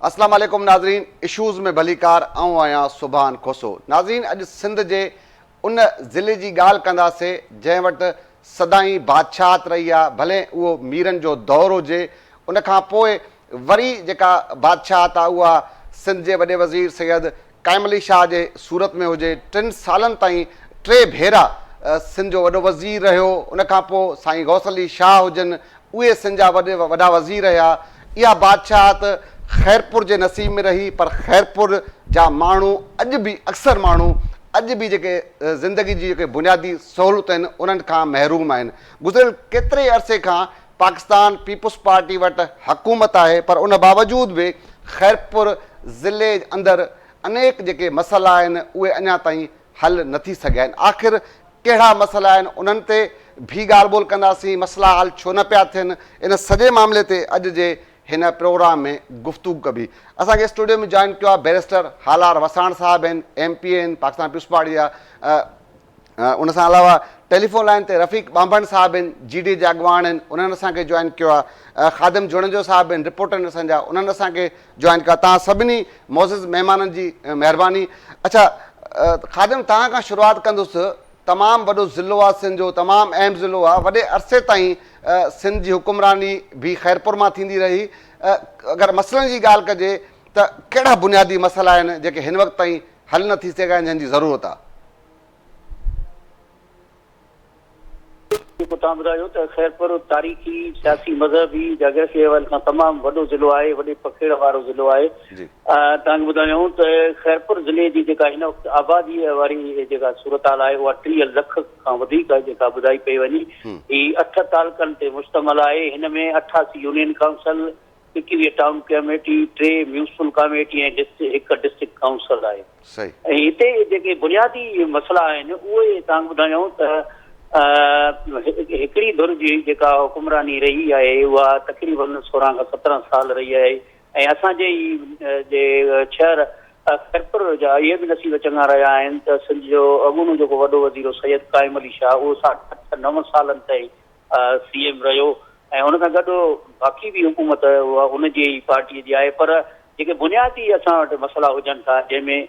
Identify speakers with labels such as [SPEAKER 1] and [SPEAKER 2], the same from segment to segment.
[SPEAKER 1] اسلام عليڪم ناظرين اشوز ۾ ڀليڪار آئون آهيان سبحان کوسو ناظرين اڄ سنڌ جي ان ضلعي جي ڳالهه ڪنداسي جنهن وٽ سدائين بادشاهت رهي آهي ڀلي اهو ميرن جو دور هجي ان کان پوء وري جيڪا بادشاهت آهي اها سنڌ جي وڏي وزير سيد قائم علي شاهه جي صورت ۾ هجي، ٽن سالن تائين ٽي ڀيرا سنڌ جو وڏو وزير رهيو، ان کان پوء سائين غوث علي شاهه هجن، اهي سنڌ جا وڏا وزير رهيا. اها بادشاهت خيرپور جي نصيب ۾ رهي، پر خيرپور جا ماڻهو اڄ به اڪثر ماڻهو اڄ به جيڪي زندگي جي جيڪي بنيادي سهولتون آهن، انهن کان محروم آهن. گذريل ڪيتري عرصي کان پاڪستان پيپلز پارٽي وٽ حڪومت آهي پر ان باوجود به خيرپور ضلعي اندر انيڪ جيڪي مسئلا آهن اهي اڃا تائين حل نه ٿي سگهيا آهن آخر ڪهڙا مسئلا آهن انهن تي ڀي ڳالهه ٻولهه ڪنداسين مسئلا حل ڇو نه پيا ٿين ان سڄي معاملي تي اڄ جي هن پروگرام ۾ گفتگو ڪبي اسان کي اسٽوڊيو ۾ جوائن ڪيو آهي بئريسٽر هالار وساڻ صاحب آهن ايم پي اي آهن پاڪستان پيپلز پارٽي جا ان سان علاوه ٽيليفون لائين تي رفيق ٻانڀڻ صاحب آهن جي ڊي جا اڳواڻ آهن انهن اسان کي جوائن ڪيو آهي خادم جوڻيجو صاحب آهن رپورٽر آهن اسان جا انهن اسان کي جوائن ڪيو آهي توهان سڀني معزز مهمانن جي مهرباني اڇا خادم توهان کان شروعات ڪندس تمام وڏو ضلعو آهي سنڌ جو تمام اهم ضلعو آهي وڏي عرصي تائين سنڌ جي حڪمراني به خيرپور مان ٿيندي رهي اگر مسئلن جي ڳالهه ڪجي ته ڪهڙا بنيادي مسئلا آهن جيڪي هن وقت تائين حل نه ٿي سگهيا آهن جن جي ضرورت آهي
[SPEAKER 2] جيڪو توهان ٻڌايو ته خيرپور تاريخي، سياسي، مذهبي، جاگرافي حوالي سان تمام وڏو ضلعو آهي، وڏي پکيڙ وارو ضلعو آهي. توهان کي ٻڌايون ته خيرپور ضلعي جي جيڪا هن وقت آبادي واري جيڪا صورتحال آهي اها 30 لک کان وڌيڪ جيڪا ٻڌائي پئي وڃي. هي اٺ تعلقن تي مشتمل آهي. هن ۾ 88 يونين ڪائونسل، 21 ٽائون ڪميٽي، ٽي ميونسپل ڪاميٽي ۽ هڪ ڊسٽرڪٽ ڪائونسل آهي. ۽ هتي جيڪي بنيادي مسئلا آهن اهي توهان کي ٻڌايون ته هڪڙي ڌر جي جيڪا حڪمراني رهي آهي اها تقريبن 16 کان 17 سال رهي آهي ۽ اسان جي ئي جي شهر خيرپور جا اهي به نصيب چڱا رهيا آهن ته سنڌ جو اڳوڻو جيڪو وڏو وزير هو سيد قائم علي شاهه اهو ساڍا اٺ نو سالن تائين سي ايم رهيو ۽ ان کان گڏ باقي به حڪومت اها ان جي ئي پارٽي جي آهي پر جيڪي بنيادي اسان وٽ مسئلا هجن ٿا جنهن ۾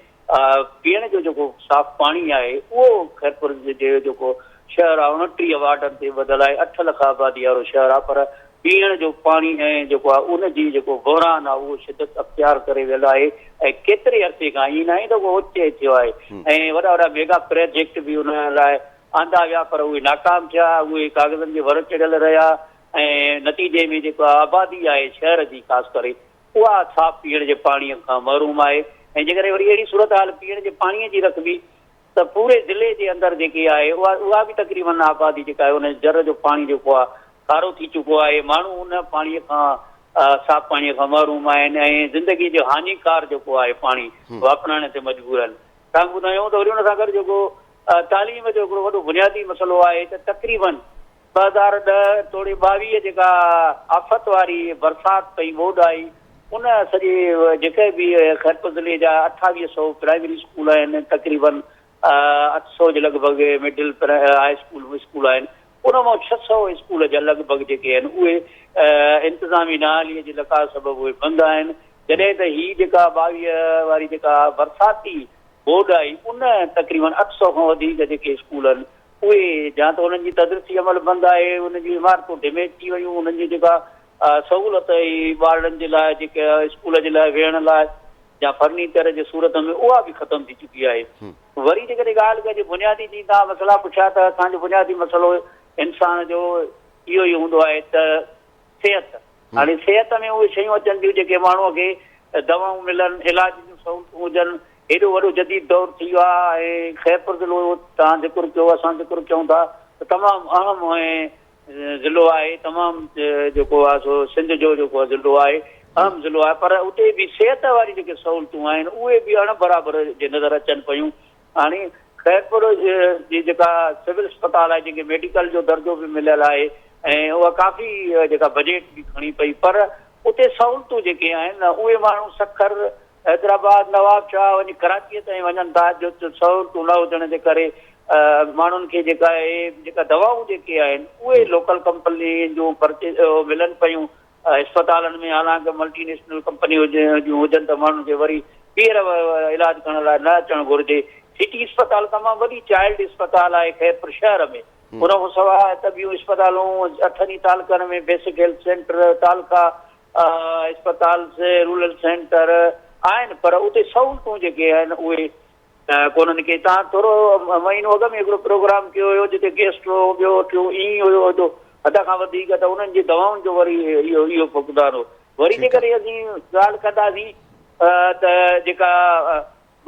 [SPEAKER 2] پيئڻ جو جيڪو صاف پاڻي آهي اهو خيرپور جي جيڪو شهر آهي 29 وارڊن تي ٻڌل آهي 8 لک آبادي وارو شهر آهي پر پيئڻ جو پاڻي ۽ جيڪو آهي ان جي جيڪو بحران آهي اهو شدت اختيار ڪري ويل آهي ۽ ڪيتري عرصي کان ائين ناهي ته اهو اوچتي ٿيو آهي ۽ وڏا وڏا ميگا پراجيڪٽ به ان لاء آندا ويا پر اهي ناڪام ٿيا، اهي ڪاغذن جي ور چڙهيل رهيا ۽ نتيجي ۾ جيڪا آبادي آهي شهر جي خاص ڪري اها صاف پيئڻ جي پاڻي کان محروم آهي ۽ جيڪڏهن وري اهڙي صورتحال پيئڻ جي پاڻي جي رکبي ته پوري ضلعي جي اندر جيڪي آهي اها اها به تقريبن آبادي جيڪا آهي ان جر جو پاڻي جيڪو آهي کارو ٿي چڪو آهي ماڻهو ان پاڻي کان صاف پاڻي کان محروم آهن ۽ زندگي جو هاڃيڪار جيڪو آهي پاڻي واپرائڻ تي مجبور آهن. تان ٻڌايون ته وري ان سان گڏ جيڪو تعليم جو هڪڙو وڏو بنيادي مسئلو آهي ته تقريبن 2010 توڙي 22 جيڪا آفت واري برسات پئي ٻوڏ آئي ان سڄي جيڪي به خيرپور ضلعي جا اٺاويهه سئو پرائمري اسڪول آهن تقريبن اٺ سئو جي لڳ ڀڳ مڊل هاء اسڪول اسڪول آهن ان مان ڇهه سئو اسڪول جا لڳ ڀڳ جيڪي آهن اهي انتظامي نااهلي جي لقاء سبب اهي بند آهن جڏهن ته هي جيڪا 22 واري جيڪا برساتي ٻوڏ آئي ان تقريبن 800 کان وڌيڪ جيڪي اسڪول آهن اهي يا ته انهن جي تدريسي عمل بند آهي انهن جون عمارتون ڊيميج ٿي ويون انهن جي جيڪا سهولت هئي ٻارڙن جي لاء جيڪا اسڪول جي لاء ويهڻ لاء يا فرنيچر جي صورت ۾ اها به ختم ٿي چڪي آهي وري جيڪڏهن ڳالهه ڪجي بنيادي جي توهان مسئلا پڇيا ته اسان جو بنيادي مسئلو انسان جو اهو ئي هوندو آهي ته صحت، هاڻي صحت ۾ اهي شيون اچن ٿيون جيڪي ماڻهوء کي دوائون ملن، علاج جون سهولتون هجن، هيڏو وڏو جديد دور ٿي ويو آهي ۽ خيرپور ضلعو توهان ذڪر ڪيو اسان ذڪر ڪيون ٿا ته تمام اهم ۽ ضلعو آهي تمام جيڪو آهي سو سنڌ جو جيڪو ضلعو آهي اهم ضلعو آهي پر اتي به صحت واريون جيڪي سهولتون آهن اهي به اڻ برابر جي نظر اچن پيون هاڻي خيرپور جي جيڪا سول اسپتال آهي جنهن کي ميڊيڪل جو درجو به مليل آهي ۽ اها ڪافي جيڪا بجيٽ به کڻي پئي پر اتي سهولتون جيڪي آهن نه اهي ماڻهو سکر، حيدرآباد، نوابشاهه وڃي ڪراچيء تائين وڃن ٿا جو سهولتون نه هجڻ جي ڪري ماڻهن کي جيڪا آهي جيڪا دوائون جيڪي آهن اهي لوڪل ڪمپنين جون پرچيز ملن پيون. اسپتالن ۾ حالانڪه ملٽي نيشنل ڪمپنيون جون هجن ته ماڻهن کي وري ٻيهر علاج ڪرڻ لاء نه اچڻ گهرجي. سٽي اسپتال تمام وڏي چائلڊ اسپتال آهي خيرپور شهر ۾. ان کان سواء ته ٻيون اسپتالون اٺن ئي تعلقن ۾ بيسڪ هيلٿ سينٽر، تعلقا اسپتال، رورل سينٽر آهن پر اتي سهولتون جيڪي آهن اهي ڪونهن ڪي. تان ٿورو مهينو اڳ ۾ هڪڙو پروگرام ڪيو هيو جتي گيسٽرو ٻيو ٽيون ائين هيو جو حد کان وڌيڪ ته انهن جي دوائن جو وري اهو اهو فقدان هو. وري جيڪڏهن اسين ڳالهه ڪنداسين ته جيڪا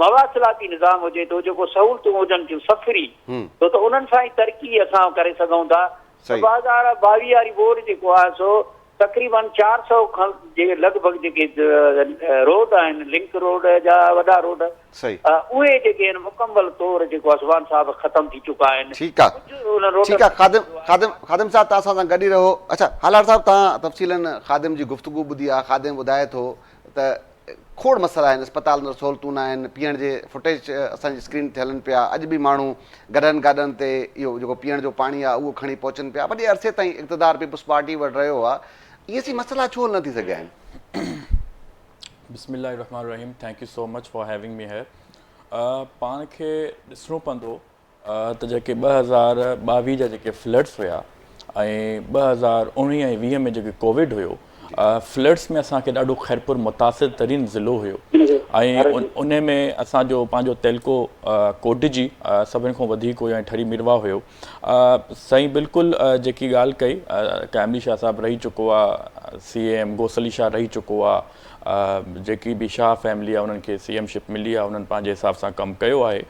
[SPEAKER 2] مواصلاتي نظام هجي ٿو جيڪو سهولتون هجن ٿيون سفري ڇو ته انهن سان ئي ترقي اسان ڪري سگهون ٿا. 2022 واري بورڊ جيڪو آهي سو تقريبن 400 کن جي لڳ ڀڳ جيڪي روڊ آهن لنڪ روڊ جا وڏا روڊ اهي جيڪي آهن مڪمل طور جيڪو آهي سبحان صاحب ختم ٿي چڪا آهن.
[SPEAKER 1] ٺيڪ آ ٺيڪ آ خادم خادم خادم صاحب توهان اسان سان گڏ ئي رهو اڇا هالار صاحب توهان تفصيلن خادم جي گفتگو ٻڌي آ خادم ٻڌائي ٿو ته کوڙ مسئلا آهن اسپتال اندر سهولتون نه آهن پيئڻ جي فوٽيج اسان جي اسڪرين تي هلن پيا اڄ به ماڻهو گڏهن گاڏن تي اهو جيڪو پيئڻ جو پاڻي آهي اهو کڻي پهچن پيا وڏي عرصي تائين اقتدار پيپلز پارٽي وٽ رهيو آهي اهي سي مسئلا ڇو حل نه ٿي سگهيا آهن.
[SPEAKER 3] بسم الله الرحمن الرحيم thank you so much for having me here پاڻ کي ڏسڻو پوندو ته جيڪي 2022 جا جيڪي فلڊس هيا ۽ 2019 ۽ 20 ۾ جيڪي ڪووڊ هيو فلڊس ۾ اسان کي ڏاڍو خيرپور متاثر ترين ضلعو هيو ۽ ان ۾ اسان جو پنهنجو تعلقو ڪوٽجي سڀن کان وڌيڪ هيو ۽ ٺري ميرواهه هيو سائين بلڪل جيڪي ڳالهه ڪئي قائم علي شاهه صاحب رهي چڪو آ سي ايم غوث علي شاهه رهي چڪو آ جيڪي به شاهه فيملي آهي انهن کي سي ايم شپ ملي آهي انهن پنهنجي حساب سان ڪم ڪيو آهي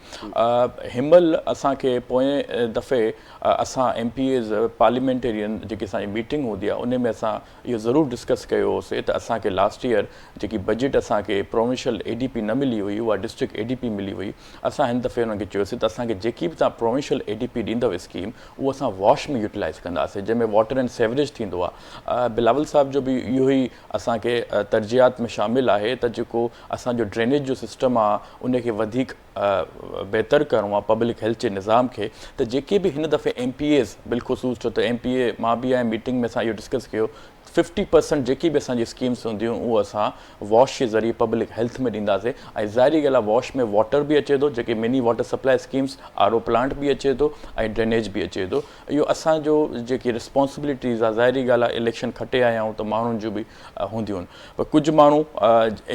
[SPEAKER 3] هن مهل اسان کي پوئين دفعي اسان ايم پي ايز پارليامينٽيرين جيڪي اسان جي ميٽنگ هوندي آهي ان ۾ اسان اهو ضرور ڊسڪس ڪيو هوسي ته اسان کي لاسٽ ايئر جيڪي بجيٽ اسان کي پروونشل اي ڊي پي نه ملي هئي اها ڊسٽرڪٽ اي ڊي پي ملي هئي اسان هن دفعي انهن کي چيوسي ته اسان کي جيڪي به توهان پروونشل اي ڊي پي ڏيندو اسڪيم اهو اسان واش ۾ يوٽيلائز ڪنداسي جنهن ۾ واٽر اينڊ سيوريج ٿيندو آهي بلاول صاحب جو به اهو ئي اسان کي ترجيحات ۾ شامل آهي ته جيڪو اسان جو ڊرينيج جو سسٽم آ ان کي وڌيڪ بهتر ڪرڻو آ پبلڪ هيلٿ جي نظام کي ته جيڪي به هن دفعي ايم پي ايز بالخصوص ڇو ته ايم پي اي مان به آهيان ميٽنگ ۾ اسان اهو ڊسڪس ڪيو ففٽي پرسنٽ جيڪي به اسان جي اسڪيمس هونديون اهو اسان واش جي ذريعي پبلڪ هيلٿ ۾ ڏينداسي ۽ ظاهري ڳالهه آ واش ۾ واٽر به اچي ٿو جيڪي mini water supply schemes R O plant به اچي ٿو ۽ ڊرينيج به اچي ٿو اهو اسان جو جيڪي رسپانسبلٽيز آ ظاهري ڳالهه آ اليڪشن کٽي آيا آهيون ته ماڻهن جون به هونديون پر ڪجهه ماڻهو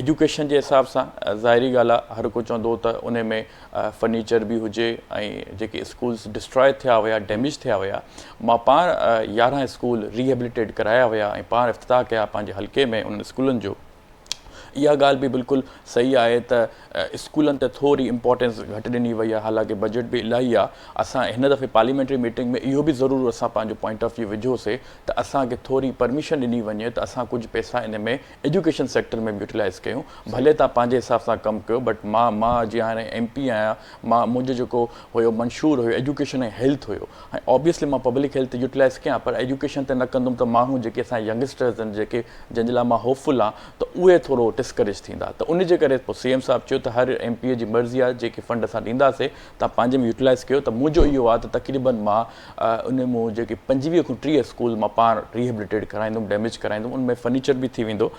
[SPEAKER 3] ايجوڪيشن جي حساب سان ظاهري ڳالهه آ هر ڪو چوندو ته ان ۾ فرنيچر به هجي ۽ جيڪي اسڪولس ڊسٽرائي ٿيا هيا ڊيميج ٿيا هيا مان پاڻ 11 اسڪول ريهيبليٽيڊ ڪرايا هيا ۽ پاڻ افتتاح ڪيا پنهنجي حلقي ۾ انهن اسڪولن جو اها ڳالهه به بلڪل صحيح آهي ته اسڪولن تي ٿوري امپارٽنس گهٽ ڏني وئي آهي حالانڪه بجيٽ به الاهي آهي اسان هن دفعي پارليامينٽري ميٽنگ ۾ اهو به ضرور اسان پنهنجو پوائنٽ آف ويو وجهوسي ته اسان کي ٿوري پرميشن ڏني وڃي ته اسان ڪجهه پئسا ان ۾ ايجوڪيشن سيڪٽر ۾ به يوٽيلائز ڪيون ڀلي توهان پنهنجي حساب سان ڪم ڪيو بٽ مان مان جيئن هاڻي ايم پي آهيان مان منهنجو جيڪو هيو منشور هيو ايجوڪيشن ۽ هيلٿ هيو ۽ آبويسلي مان پبلڪ هيلٿ تي يوٽيلائز ڪيان پر ايجوڪيشن تي نه ڪندم ته ماڻهو جيڪي اسان جا ينگسٽرز آهن جيڪي جنهن جي لاء مان هوپ فل آهيان ته اهي ٿورو ڊسڪريج ٿيندا ته ان جي ڪري پوء سي ايم صاحب چيو ته هر ايم پي اي جي مرضي آهي جيڪي فنڊ اسان ڏينداسي توهان پنهنجي ۾ يوٽيلائز ڪيو ته منهنجو اهو آهي ته تقريبن مان ان مون جيڪي 25 کان 30 اسڪول مان پاڻ ريهيبليٽيڊ ڪرائيندم ڊيميج ڪرائيندم ان ۾ فرنيچر به ٿي ويندو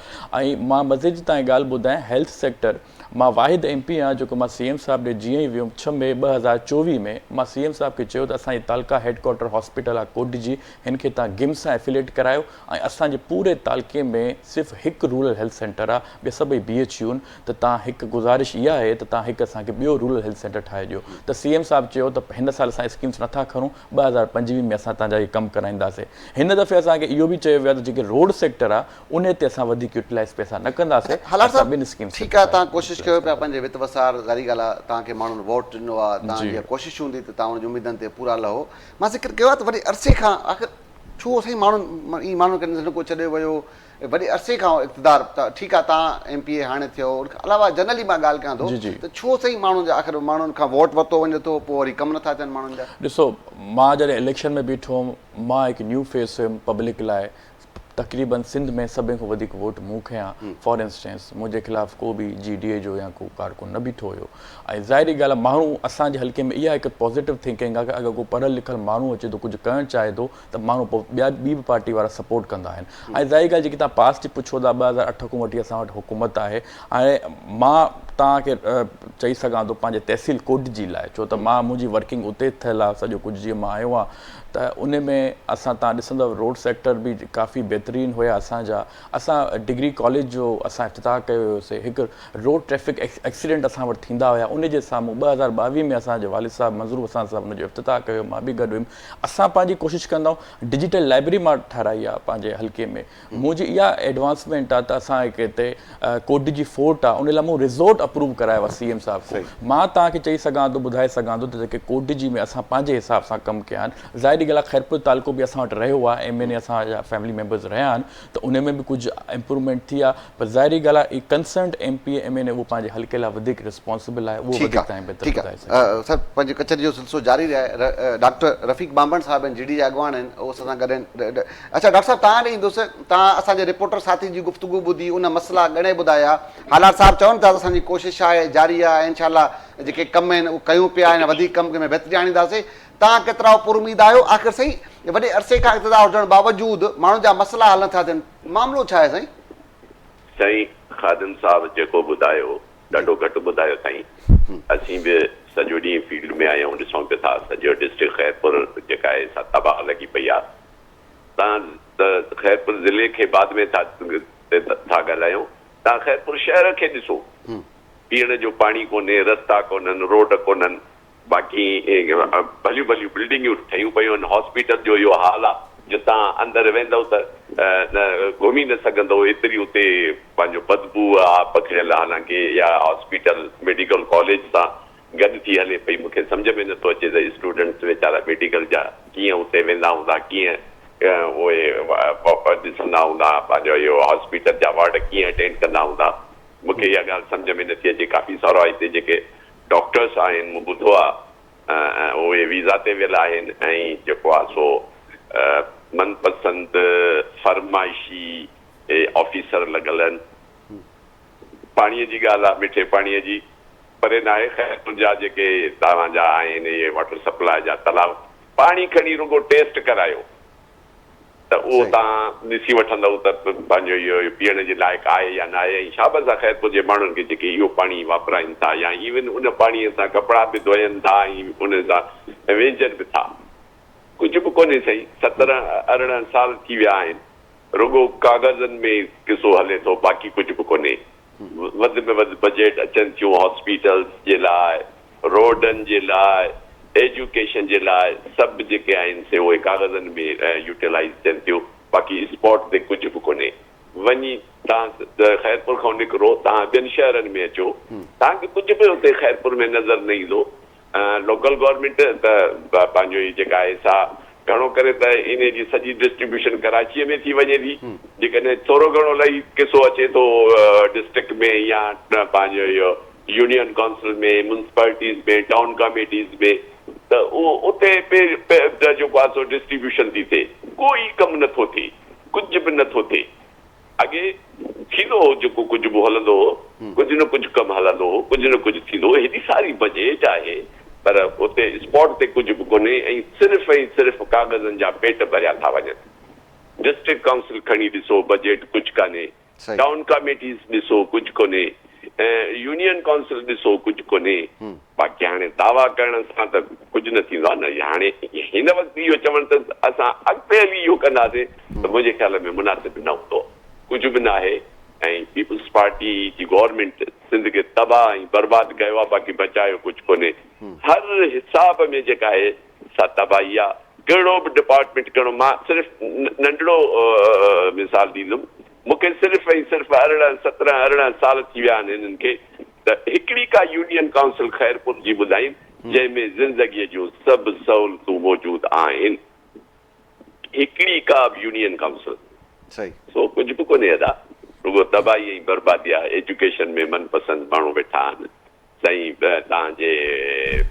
[SPEAKER 3] ۽ مان مزي جي تان ڳالهه ٻڌايان هيلٿ سيڪٽر مان واحد ايم پي آهيان جيڪو مان سي ايم صاحب ڏي جيئن ئي ويم 6 مئي 2024 ۾ مان سي ايم صاحب کي چيو ته اسان جي تعلقه هيڊ ڪوارٽر هاسپيٽل آهي ڪوٽ جي هن کي تان گمس سان افيليٽ ڪرايو ۽ اسان جي پوري تعلقي ۾ صرف هڪ رورل هيلٿ سينٽر آ ٻيا سڀئي بي ايڇ يو آهن ته تان هڪ گذارش اها آهي ته تان هڪ اسان کي ٻيو رورل هيلٿ سينٽر ٺاهي ڏيو ته سي ايم صاحب چيو ته هن سال اسان اسڪيمس نٿا کڻون 2025 ۾ اسان تان جا اهي ڪم ڪرائينداسي هن دفعي اسان کي اهو به چيو ويو آ ته جيڪي روڊ سيڪٽر آ انهي تي اسان وڌيڪ يوٽيلائز پئسا نه ڪنداسي
[SPEAKER 1] هالار
[SPEAKER 3] اسان
[SPEAKER 1] صاحب
[SPEAKER 3] ٻين اسڪيمس تي
[SPEAKER 1] ٺيڪ آ
[SPEAKER 3] پئسا
[SPEAKER 1] تان ڪوشش
[SPEAKER 3] يوٽيلائز
[SPEAKER 1] ڪيو پيا
[SPEAKER 3] ڪنداسي.
[SPEAKER 1] پنهنجي وت وسار ظاهري ڳالهه آ تان کي ماڻهن ووٽ ڏنو آ تان
[SPEAKER 3] جي
[SPEAKER 1] جي ڪوشش هوندي ته تان ان جي اميدن تي پورا لهو مان ذڪر ڪيو آ ته وڏي عرصي کان آخر ڇو سائين ماڻهن ائين ماڻهن کي نڌڻڪو ڇڏيو ويو وڏي عرصي کان اقتدار ته ٺيڪ آ تان ايم پي اي هاڻي ٿيو ان کان علاوه جنرلي مان ڳالهه ڪيان ٿو
[SPEAKER 3] جي جي
[SPEAKER 1] ته ڇو سائين ماڻهن جا آخر ماڻهن کان ووٽ ورتو وڃي ٿو پوء وري ڪم نٿا ٿين ماڻهن جا.
[SPEAKER 3] ڏسو مان جڏهن اليڪشن ۾ بيٺو هوم مان هڪ نيو فيس هيم پبلڪ لاء تقريبن سنڌ ۾ سڀني کان وڌيڪ ووٽ مون کنيا فار انسٽنس منهنجي خلاف ڪو به جي ڊي اي جو يا ڪو ڪارڪن نه بيٺو هيو ۽ ظاهري ڳالهه آهي ماڻهو اسان جي حلقي ۾ اها هڪ پازيٽو ٿنڪنگ آهي اگر ڪو پڙهيل لکيل ماڻهو اچي ٿو ڪجهه ڪرڻ چاهي ٿو ته ماڻهو پوء ٻيا ٻي به پارٽي وارا سپورٽ ڪندا آهن ۽ ظاهري ڳالهه جيڪي توهان پاس جي پڇو ٿا 2008 کان وٺي اسان وٽ حڪومت آهي ۽ مان توهان کي چئي سگهان ٿو پنهنجي تحصيل ڪوٽ جي لاء ڇو ته مان منهنجي ورڪنگ اتي ٿيل آهي سڄو ڪجهه جيئن مان آيو آهيان ته ان ۾ اسان توهان ڏسندؤ روڊ سيڪٽر به ڪافي بهترين هيا اسان جا اسان ڊگري ڪاليج جو اسان افتتاح ڪيو هيوسي هڪ روڊ ٽريفڪ ايڪسيڊنٽ اسان وٽ ٿيندا هيا ان جي سامهون 2022 ۾ اسان جي والد صاحب منظور وساڻ صاحب ان جو افتتاح ڪيو مان به گڏ هيم اسان پنهنجي ڪوشش ڪندا آهيون ڊجيٽل لائبرري مان ٺهرائي آهي پنهنجي حلقي ۾ منهنجي اها ايڊوانسمينٽ آهي ته اسان هڪ هتي ڪوٽ جي فورٽ آهي ان لاء مون ريزورٽ اپروو ڪرايو آهي سي ايم صاحب کان مان توهان کي چئي سگهان ٿو ٻڌائي سگهان ٿو ته جيڪي ڪوٽ جي ۾ اسان پنهنجي حساب سان ڪم ڪيا آهن ظاهري ڳالهه آهي خيرپور تعلقو به اسان وٽ رهيو آهي ايم اين اي اسان جا فيملي ميمبرز رهيا آهن ته ان ۾ به ڪجهه امپروومينٽ ٿي آهي پر ظاهري ڳالهه آهي ڪنسرنڊ ايم پي اي ايم اين اي اهو پنهنجي حلقي لاء وڌيڪ ريسپانسبل آهي اهو
[SPEAKER 1] ٺيڪ
[SPEAKER 3] وڌيڪ
[SPEAKER 1] آ
[SPEAKER 3] تائين بهتر
[SPEAKER 1] ٺيڪ
[SPEAKER 3] ٻڌائي
[SPEAKER 1] آ
[SPEAKER 3] سگهي ٿو.
[SPEAKER 1] سر پنهنجي ڪچهري جو سلسلو جاري رهي ڊاڪٽر رفيق ٻانڀڻ صاحب آهن جي ڊي جا اڳواڻ آهن اهو اسان سان گڏ آهن اڇا ڊاڪٽر صاحب توهان ڏي ايندس توهان اسان جي رپورٽر ساٿي جي گفتگو ٻڌي ان مسئلا ڳڻي ٻڌايا هالار صاحب چون ٿا ته اسان جي ڪوشش آهي جاري آهي انشاء الله جيڪي ڪم آهن اهو ڪيون پيا آهن وڌيڪ ڪم ۾ بهتري آڻينداسين توهان ڪيترا پر اميد آهيو آخر سائين وڏي عرصي کان اقتدار هجڻ باوجود ماڻهن جا مسئلا حل نٿا ٿين معاملو ڇا آهي سائين؟
[SPEAKER 4] سائين خادم صاحب جيڪو ٻڌايو ڏاڍو گهٽ ٻڌايو سائين اسين به سڄو ڏينهن فيلڊ ۾ آهيون ڏسون پيا ٿا سڄو ڊسٽرڪٽ خيرپور جيڪا آهي سا تباهه لڳي پئي آهي تان ته خيرپور ضلعي کي بعد ۾ ٿا ٿا ڳالهايون تان خيرپور شهر کي ڏسو پيئڻ جو پاڻي ڪونهي رستا ڪونهن روڊ ڪونهن باقي ڀليون ڀليون بلڊنگيون ٺهيون پيون آهن، هاسپيٽل جو اهو حال آهي جو توهان اندر ويندؤ ته گهمي نه سگهندؤ ايتري اتي پنهنجو بدبوء آهي پکڙيل حالانڪه اها هاسپيٽل ميڊيڪل ڪاليج سان گڏ ٿي هلي پئي مونکي سمجهه ۾ نٿو اچي ته اسٽوڊنٽس ويچارا ميڊيڪل جا ڪيئن اتي ويندا هوندا ڪيئن اهي ڏسندا هوندا پنهنجو اهو هاسپيٽل جا وارڊ ڪيئن اٽينڊ ڪندا هوندا مونکي اها ڳالهه سمجهه ۾ نٿي اچي ڪافي سارا هتي جيڪي ڊاڪٽرس آهن مون ٻڌو آ اهي ويزا تي ويل آهن ۽ جيڪو آ سو من پسند فرمائشي آفيسر لڳل آهن پاڻي جي ڳالهه آ مٺي پاڻي جي پري ناهي خيرپور جا جيڪي توهان جا آهن اهي واٽر سپلاء جا تلاء پاڻي کڻي رڳو ٽيسٽ ڪرايو ته اهو توهان ڏسي وٺندؤ ته پنهنجو اهو پيئڻ جي لائق آهي يا ناهي ۽ شابس آ خيرپور جي ماڻهن کي جيڪي اهو پاڻي واپرائين ٿا يا ايون ان پاڻي سان ڪپڙا به ڌوئن ٿا ۽ ان سان وهنجن به ٿا. ڪجهه به ڪونهي سائين 17 18 سال ٿي ويا آهن رڳو ڪاغذن ۾ قصو هلي ٿو باقي ڪجهه به ڪونهي. وڌ ۾ وڌ بجيٽ اچن ٿيون هاسپيٽلز جي لاء، روڊن جي لاء، ايجوڪيشن جي لاء سڀ جيڪي آهن سي اهي ڪاغذن ۾ يوٽيلائيز ٿين ٿيون باقي اسپاٽ تي ڪجهه به ڪونهي. وڃي توهان خيرپور کان نڪرو توهان ٻين شهرن ۾ اچو توهان کي ڪجهه به اتي خيرپور ۾ نظر نه ايندو. لوڪل گورنمينٽ ته پنهنجو هي جيڪا آهي سا گهڻو ڪري ته انهي جي سڄي ڊسٽريبيوشن ڪراچيء ۾ ٿي وڃي ٿي جيڪڏهن ٿورو گهڻو لهي قصو اچي ٿو ڊسٽرڪٽ ۾ يا پنهنجو اهو يونين ڪائونسل ۾ ميونسپالٽيز ۾ ٽائون ڪاميٽيز ۾ ته اهو اتي جيڪو آهي سو ڊسٽريبيوشن ٿي ٿئي ڪوئي ڪم نٿو ٿئي ڪجهه به نٿو ٿئي. اڳي ٿيندو هو جيڪو ڪجهه به هلندو هو، ڪجهه نه ڪجهه ڪم هلندو هو، ڪجهه نه ڪجهه ٿيندو هو، هيڏي ساري بجيٽ آهي پر اتي اسپاٽ تي ڪجهه به ڪونهي ۽ صرف ۽ صرف ڪاغذن جا پيٽ ڀريا ٿا وڃن. ڊسٽرڪٽ ڪائونسل کڻي ڏسو بجيٽ ڪجهه ڪانهي، ٽائون ڪاميٽيز ڏسو ڪجهه ڪونهي، يونين ڪائونسل ڏسو ڪجهه ڪونهي. باقي هاڻي دعويٰ ڪرڻ سان ته ڪجهه نه ٿيندو آهي نه، هاڻي هن وقت اهو چوڻ ته اسان اڳتي هلي اهو ڪنداسين ته منهنجي خيال ۾ مناسب نه هوندو. ڪجهه به ناهي ۽ پيپلز پارٽي جي گورنمينٽ سنڌ کي تباهه ۽ برباد ڪيو آهي باقي بچايو ڪجهه ڪونهي. هر حساب ۾ جيڪا آهي سا تباهي آهي. ڪهڙو به ڊپارٽمينٽ کڻو مان صرف ننڍڙو مثال ڏيندم مون کي صرف ۽ صرف 18 17 18 سال ٿي ويا آهن هنن کي ته هڪڙي ڪا يونين ڪائونسل خيرپور جي ٻڌائين جنهن ۾ زندگيء جون سڀ سهولتون موجود آهن. هڪڙي ڪا به يونين ڪائونسل. سو ڪجهه به ڪونهي ادا. رڳو تباهي ۽ بربادي آهي. ايجوڪيشن ۾ من پسند ماڻهو ويٺا آهن. سائين توهان جي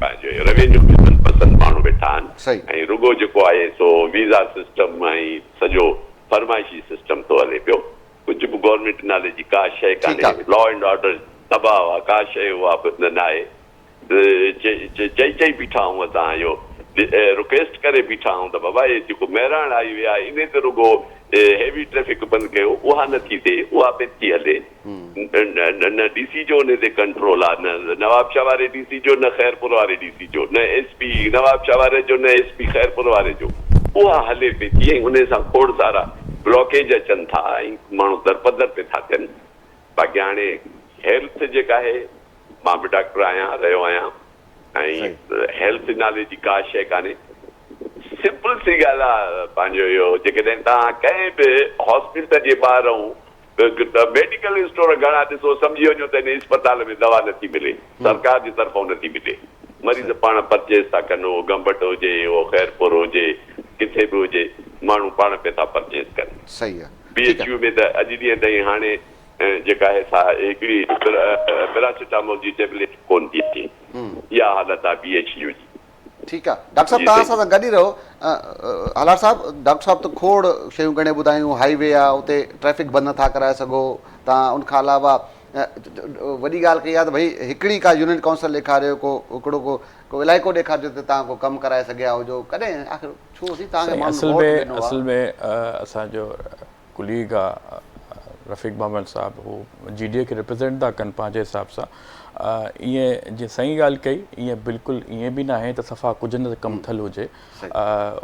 [SPEAKER 4] پنهنجو روينيو ۾ من پسند ماڻهو ويٺا آهن ۽ رڳو جيڪو آهي سو ويزا سسٽم ۽ سڄو فرمائشي سسٽم ٿو هلي پيو. ڪجهه به گورنمينٽ نالي جي ڪا شيء ڪانهي. لا اينڊ آرڊر تباهه آ، ڪا شيء اها به ناهي. چئي چئي بيٺا آهيون اسان اهو رڪويسٽ ڪري بيٺا آهيون ته بابا هي جيڪو مهراڻ هائي وي آهي انهي تي رڳو هيوي ٽريفڪ بند ڪيو اها نه ٿي ٿئي اها پئي ٿي هلي نه ڊي سي جو انهي تي ڪنٽرول آهي نه نوابشاهه واري ڊي سي جو نه خيرپور واري ڊي سي جو نه ايس پي نوابشاهه واري جو نه ايس پي خيرپور واري جو اها هلي پئي ٿي ۽ انهي سان کوڙ سارا بلاڪيج اچن ٿا ۽ ماڻهو درپدر پئي ٿا ٿين باقي هاڻي هيلٿ جيڪا آهي مان به ڊاڪٽر آهيان رهيو آهيان ۽ هيلٿ نالي جي ڪا شيء ڪانهي سمپل سي ڳالهه آهي پنهنجو اهو جيڪڏهن توهان ڪنهن به هاسپيٽل جي ٻاهرئون ميڊيڪل اسٽور گهڻا ڏسو سمجهي وڃو ته هن اسپتال ۾ دوا نٿي ملي سرڪار جي طرفئون نٿي ملي مريض پاڻ پرچيز ٿا ڪن اهو گمبٽ هجي اهو خيرپور هجي ڪٿي به هجي ماڻهو پاڻ پئي ٿا پرچيز ڪن
[SPEAKER 1] صحيح آهي
[SPEAKER 4] بي ايڇ يو ۾ ته اڄ ڏينهن تائين هاڻي جيڪا آهي سا هڪڙي پيراسيٽامول جي ٽيبليٽ ڪونه ٿي اچي. اها حالت آهي بي ايڇ يو جي.
[SPEAKER 1] ٺيڪ آ ڊاڪٽر صاحب
[SPEAKER 4] جي
[SPEAKER 1] توهان
[SPEAKER 4] سائين.
[SPEAKER 1] اسان سان گڏ ئي رهو. هالار صاحب ڊاڪٽر صاحب ته کوڙ شيون ڳڻي ٻڌايون هائي وي آ اتي ٽريفڪ بند نٿا ڪرائي سگهو توهان ان کان علاوه وڏي ڳالهه ڪئي آ ته ڀئي هڪڙي ڪا يونين ڪائونسل ڏيکاريو ڪو هڪڙو ڪو ڪو علائقو ڏيکارجو ته توهان ڪو ڪم ڪرائي سگهيا هجو ڪڏهن آخر ڇو سائين توهان کي
[SPEAKER 3] سائين
[SPEAKER 1] ماڻهن
[SPEAKER 3] اصل
[SPEAKER 1] ووٽ
[SPEAKER 3] ۾
[SPEAKER 1] ڏنو آ.
[SPEAKER 3] اصل ۾ اسان جو ڪليگ آ رفيق بامل صاحب هو جي ڊي اي کي ريپريزينٽ ٿا ڪن پنهنجي حساب سان ائين جيئن سائين ڳالهه ڪئي ائين بلڪل ائين به ناهي ته صفا ڪجهه نه ڪم ٿيل هجي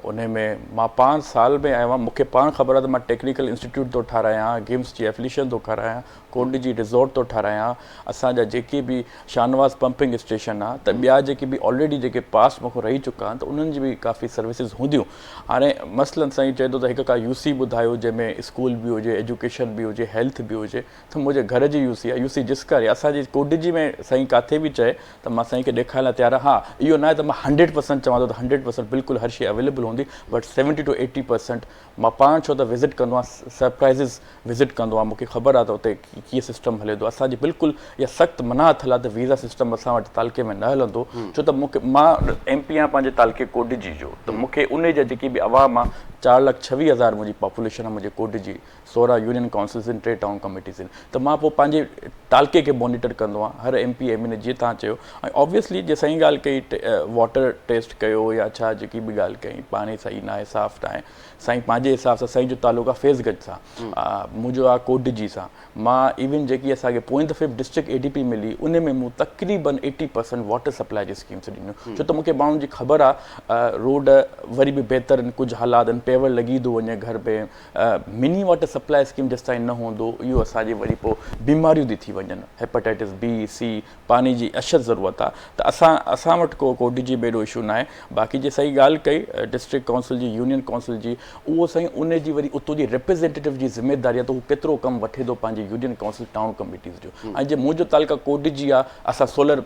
[SPEAKER 3] انهي ۾ مان پاڻ سال ۾ آيو آهيان مونکي پاڻ خبر آهي ته مان ٽيڪنيڪل انسٽيٽيوٽ ٿو ٺارايان گيمس جي افليشن ٿو ڪرايان ڪوٽ جي ريزورٽ ٿو ٺارايان اسان جا جيڪي به شاهنواز پمپنگ اسٽيشن آ ته ٻيا جيڪي به آلريڊي جيڪي پاس مون کان رهي چڪا آهن ته انهن جي به ڪافي سروسز هونديون هاڻي مثلاً سائين چئي ٿو ته هڪ ڪا يو سي ٻڌايو جنهن ۾ اسڪول به هجي ايجوڪيشن به هجي هيلٿ به هجي ته منهنجي گهر جي يو سي آ يو سي جسڪاري اسان جي ڪوٽ جي ۾ سائين ڪاٿي به چئي ته مان سائين کي ڏيکارڻ لاء تيار آهيان ها اهو ناهي ته مان هنڊريڊ پرسنٽ چوان ٿو ته هنڊريڊ پرسنٽ بلڪل هر شي اويليبل هوندي but seventy to eighty percent مان پاڻ ڇو ته وزٽ ڪندو آهيان سرپرائزز وزٽ ڪندو آهيان مونکي خبر آهي ته اتي ڪيئن سسٽم هلي ٿو اسان جي بلڪل اها سخت منع ٿيل آهي ته ويزا سسٽم اسان وٽ تعلقي ۾ نه هلندو ڇو ته مونکي مان ايم پي آهيان پنهنجي تعلقي ڪوٽ جي جو ته مونکي ان جا جيڪي به عوام آهي 4,26,000 منهنجي پاپوليشن آهي منهنجي ڪوٽ جي 16 يونين ڪائونسلز آهن ٽي ٽائون ڪميٽيز آهن ته مان پوء پنهنجي تعلقي کي مانيٽر ڪندو آهيان هر ايم پي ايم اين اي جيئن توهان چيو ۽ آبويسلي جي سائين ڳالهه ڪئي واٽر ٽيسٽ ڪيو يا ڇا جيڪي به ڳالهه ڪئي پاڻي صحيح ناهي صاف ناهي سائين پنهنجي حساب سان سائين جو تعلق آهي فيض گنج سان منهنجو آهي ڪوٽ جي سان مان ايون جيڪي اسان کي پوئين دفعي به ڊسٽرڪٽ اي ڊي پي ملي ان ۾ مون تقريبن ايٽي پرسنٽ واٽر سپلاء جي اسڪيمس ڏنيون ڇو ته مونکي ماڻهن جي خبر آهي روڊ وري به بهتر آهن ڪجهه حالات آهن پيور لڳي ٿو وڃي گهر ۾ مني واٽر سپلاء اسڪيم جيستائين نه هوندو اهو اسان جي وري پوء بيماريون ٿي ٿي وڃن هيپاٽائٽس بي سي پاڻي جي اشد ضرورت آ ته اسان اسان وٽ ڪو ڪو ڊي جي به ايڏو اشو ناهي باقي جي صحيح ڳالهه ڪئي ڊسٽرڪٽ ڪائونسل جي يونين ڪائونسل جي اهو سائين ان جي وري اتو جي ريپريزينٽيٽو جي ذميداري آ ته هو ڪيترو ڪم وٺي ٿو پنهنجي يونين ڪائونسل ٽائون ڪميٽيز جو ۽ جي منهنجو تعلقه ڪوٽ جي آ اسان سولر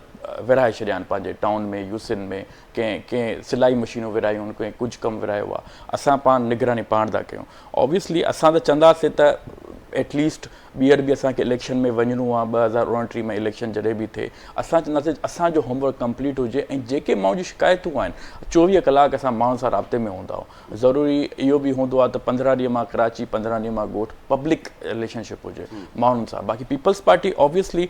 [SPEAKER 3] ورهائي ڇڏيا آهن پنهنجي ٽائون ۾ يوسين ۾ ڪنهن ڪنهن سلائي مشينون ورهايون آهن ڪنهن ڪجهه ڪم ورهايو آ اسان پاڻ نگراني پاڻ ٿا ڪيون آبويسلي اسان ته چونداسين ته ايٽ ليسٽ ٻيهر به اسان کي اليڪشن ۾ وڃڻو آ 2029 ۾ اليڪشن جڏهن به ٿئي اسان چونداسين اسان جو هوم ورڪ ڪمپليٽ هجي ۽ جيڪي ماڻهن جون شڪايتون آهن 24 ڪلاڪ اسان ماڻهن سان رابطي ۾ هوندا آهيون ضروري اهو به هوندو آ ته 15 ڏينهن مان ڪراچي 15 ڏينهن مان ڳوٺ پبلڪ رليشن شپ هجي ماڻهن سان باقي پيپلز پارٽي آبويسلي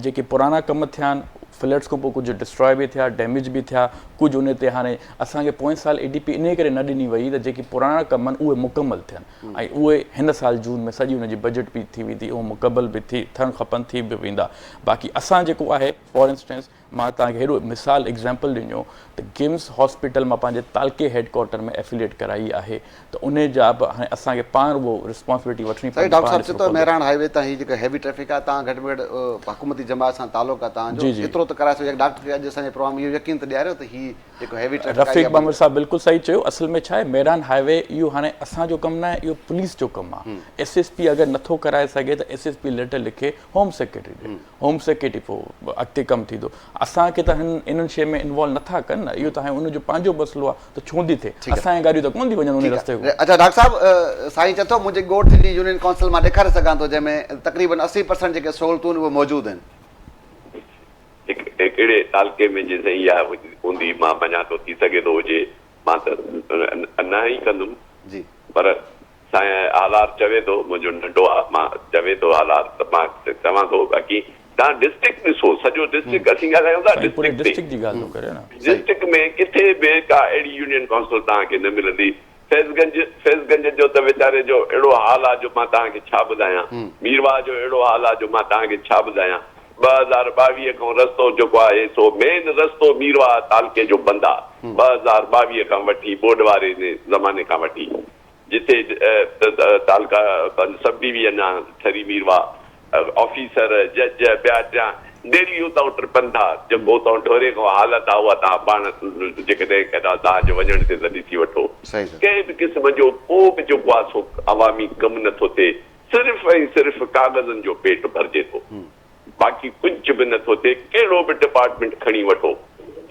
[SPEAKER 3] جيڪي پراڻا ڪم ٿيا آهن فلڊس کان پوء ڪجهه ڊسٽراء به ٿيا ڊيميج به ٿيا ڪجهه ان تي هاڻي اسان کي پوئين سال اي ڊي پي انهي ڪري نه ڏني وئي ته جيڪي پراڻا ڪم آهن اهي مڪمل ٿين ۽ اهي هن سال جون ۾ سڄي ان جي بجيٽ به ٿي ويندي اهو مڪمل به ٿي ٿيڻ کپن ٿي به ويندا باقي اسان جيڪو آهي فار انسٽنس مان توهان کي هيڏو مثال ايگزامپل ڏنو ته گمس هاسپيٽل مان پنهنجي تعلقي هيڊ ڪوارٽر ۾ افيليٽ ڪرائي آهي ته انهي جا به هاڻي اسان کي پاڻ اهو رسپانسبلٽي وٺڻي
[SPEAKER 1] سائين
[SPEAKER 3] پوندي
[SPEAKER 1] ڊاڪٽر
[SPEAKER 3] پاڻ
[SPEAKER 1] صاحب
[SPEAKER 3] ڏسڻو
[SPEAKER 1] چئو ته
[SPEAKER 3] پوندو.
[SPEAKER 1] مهراڻ هائي وي تان هي جيڪا هيوي ٽريفڪ آهي توهان گهٽ ۾ گهٽ حڪومتي جماعت سان تعلق آهي توهان جو
[SPEAKER 3] جي جي.
[SPEAKER 1] ايترو ته ڪرائي سگهو ڊاڪٽر کي اڄ اسان جي پروگرام اهو يقين ته ڏياريو ته هي جيڪو هيوي ٽريفڪ آهي
[SPEAKER 3] رفيق
[SPEAKER 1] اها بند
[SPEAKER 3] ٻانڀڻ صاحب بلڪل صحيح چيو اصل ۾ ڇا آهي ميران هائي وي اهو هاڻي اسان جو ڪم ناهي اهو پوليس جو ڪم آهي ايس ايس پي اگر نٿو ڪرائي سگهي ته ايس ايس پي ليٽر لکي هوم سيڪريٽري ڏي هوم سيڪريٽري پوء اڳتي ڪم ٿيندو اسان کي ته هن انهن شين ۾ انوالو نٿا ڪن نه اهو ته هاڻي ان جو پنهنجو مسئلو آهي ته ڇو ٿي ٿئي اسان جون گاڏيون ته ڪونه ٿي وڃن انهي رستي کان.
[SPEAKER 1] اڇا ڊاڪٽر صاحب سائين چئي ٿو منهنجي ڳوٺ جي يونين ڪائونسل مان ڏيکاري سگهان ٿو جنهن ۾ تقريبن 80 پرسنٽ جيڪي سهولتون آهن اهي موجود آهن.
[SPEAKER 4] هڪڙي تعلقي ۾ جي سائين اها هوندي مان مڃان ٿو ٿي سگهي ٿو هجي مان ته نه ئي ڪندم
[SPEAKER 1] جي.
[SPEAKER 4] پر سائين هالار چوي ٿو منهنجو ننڍو آ مان چوي ٿو هالار ته مان چوان ٿو باقي توهان ڊسٽرڪٽ ڏسو سڄو ڊسٽرڪٽ اسين ڳالهايون ٿا
[SPEAKER 3] سائين پوري
[SPEAKER 4] ڊسٽرڪٽ تي
[SPEAKER 3] ڊسٽرڪٽ جي ڳالهه ٿو ڪري نه.
[SPEAKER 4] ڊسٽرڪٽ ۾ ڪٿي به ڪا اهڙي يونين ڪائونسل توهان کي نه ملندي فيض گنج فيض گنج جو ته ويچاري جو اهڙو حال آ جو مان توهان کي ڇا ٻڌايان ميرواهه جو اهڙو حال آ جو مان توهان کي ڇا ٻڌايان 2022 کان رستو جيڪو آهي سو مين رستو ميرواهه تعلقي جو بند آ 2022 کان وٺي ٻوڏ واري زماني کان وٺي جتي تعلقا سب ڊويزن آ ٺري ميرواهه آفيسر جج ٻيا ٽيان ڊيلي اتان ٽپن ٿا جيڪو اتان ڍوري کان حالت آ اها توهان پاڻ جيڪڏهن ڪڏهن توهان جو وڃڻ ٿئي ته ڏسي وٺو ڪنهن به قسم جو ڪو به جيڪو آ سو عوامي ڪم نه ٿو ٿئي صرف ۽ صرف ڪاغذن جو پيٽ ڀرجي ٿو باقي ڪجهه به نه ٿو ٿئي ڪهڙو به ڊپارٽمينٽ کڻي وٺو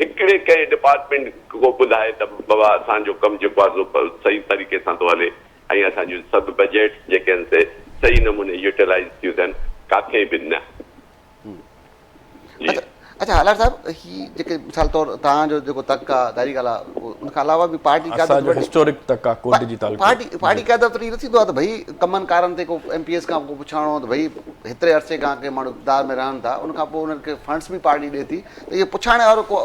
[SPEAKER 4] هڪڙي ڪنهن ڊپارٽمينٽ ڪو ٻڌائي ته بابا اسان جو ڪم جيڪو آهي سو صحيح طريقي سان ٿو هلي ۽ اسان جون سڀ بجيٽس جيڪي آهن سي صحيح نموني يوٽيلائيز ٿيون ٿين ڪاٿي به نه. جي.
[SPEAKER 1] اچا اچا هالار صاحب هي جيڪي مثال طور توهان جو جيڪو تڪ آ ظاهري ڳالهه آ ان کان علاوه به پارٽي قيادت
[SPEAKER 3] اسان جو
[SPEAKER 1] وٽ
[SPEAKER 3] هسٽورڪ تڪ آ ڪوٽ جي تعلقي
[SPEAKER 1] پارٽي
[SPEAKER 3] جي.
[SPEAKER 1] پارٽي قيادت وٽ اهو نه ٿيندو آ ته ڀئي ڪمن ڪارن تي ڪو ايم پي ايس کان ڪو پڇاڻو ته ڀئي هيتري عرصي کان ڪي ماڻهو اقتدار ۾ رهن ٿا ان کان پوء انهن کي فنڊس به پارٽي ڏي ٿي ته اهو پڇاڻي وارو ڪو